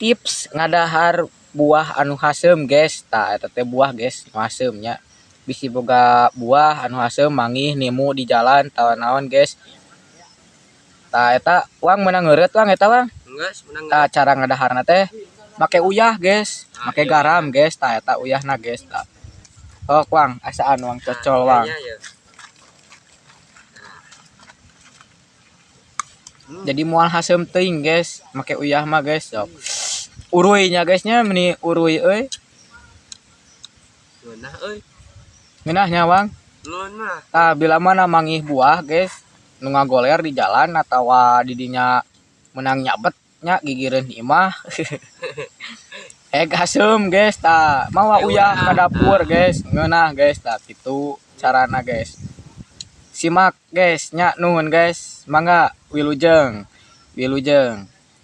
Tips ngadahar buah anu haseum, guys. Tah, eta teh buah, guys, nu haseum nya. Bisi boga buah anu haseum manggih nemu di jalan atawa naon, guys. Tah, eta Wang meunang ngeureut, Wang, eta, Wang. Geus meunang. Tah, cara ngadaharna teh make uyah, guys, make garam, guys. Tah, eta uyahna, guys, tah. Sok, Wang, asaan, Wang, cocol, Wang. Iya, iya. Jadi moal haseum teuing, guys, make uyah mah, guys. Sok. Uruy nya, guys, nya, meni uruy euy. Ngeunah euy. Ngeunah nya, Wang. Ngeunah. Tah, bila mana manggih buah, guys, nu ngagoler di jalan atawa di dinya menang nyabet nya gigireun imah. Haseum, guys, tah mawa uyah ka dapur, guys. Ngeunah, guys, tah kitu carana, guys. Simak, guys, nya, nuhun, guys. Mangga wilujeng. Wilujeng.